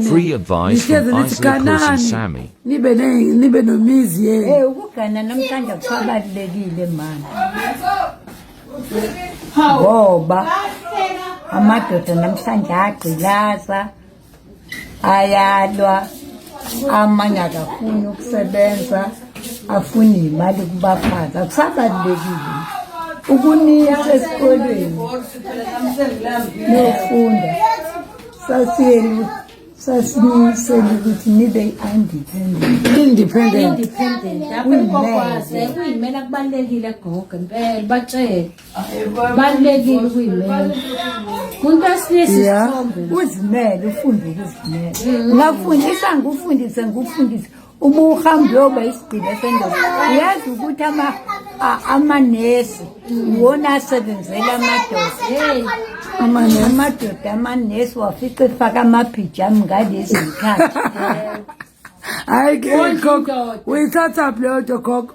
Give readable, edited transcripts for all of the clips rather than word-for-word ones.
Free advice from Nihlezi nithi Isla Kosi ganani Sammy. nibe nibe nomizi yenu. Eh ukugana namhlanje kusabalulekile mama. Ngoba amadoda namhlanje agqilaza ayalwa amanye akafuni ukusebenza afuna imali kubafazi akusabalulekile ukuniyisa esikolweni niyofunda sasiyeni sasinisela ukuthi nibe independent Independent. Independent. Lapho kuyimela kubalulekile gogo impela batshele. Kubalulekile ukuyimela. Umuntu wesilisa isithombe. Uzimele ufunde ukuzimela. Ngakufundisa ngikufundise ngikufundise uma uhamba uyoba isigqila sendoda uyazi ukuthi ama amanesi iwona asebenzela amadoda amadoda amanesi wafica efaka amaphijama ngalezi zikhathi. Hayi ke gogo, uyithatha phi leyo nto gogo?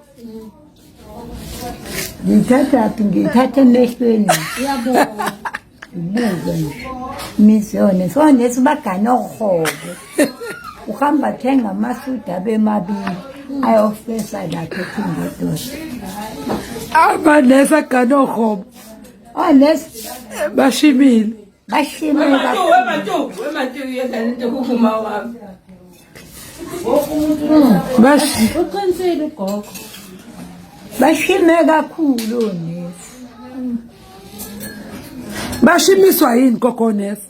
Ngiyithatha phi? Ngiyithatha emehlweni. Uyabonga. Ngibuke nje. Mizone so nesi bagane ohobo. Uhamba thenga amasudu abe mabili ayofesa lapha ethingododa. Amanesi agane ohobo. Onesi bashimile. Bashimile kakhulu. Wemantu, wemantu yenza into kukuma wami. Uqinisile ugogo. Bashime kakhulu onesi. Bashimiswa yini gogo nesi?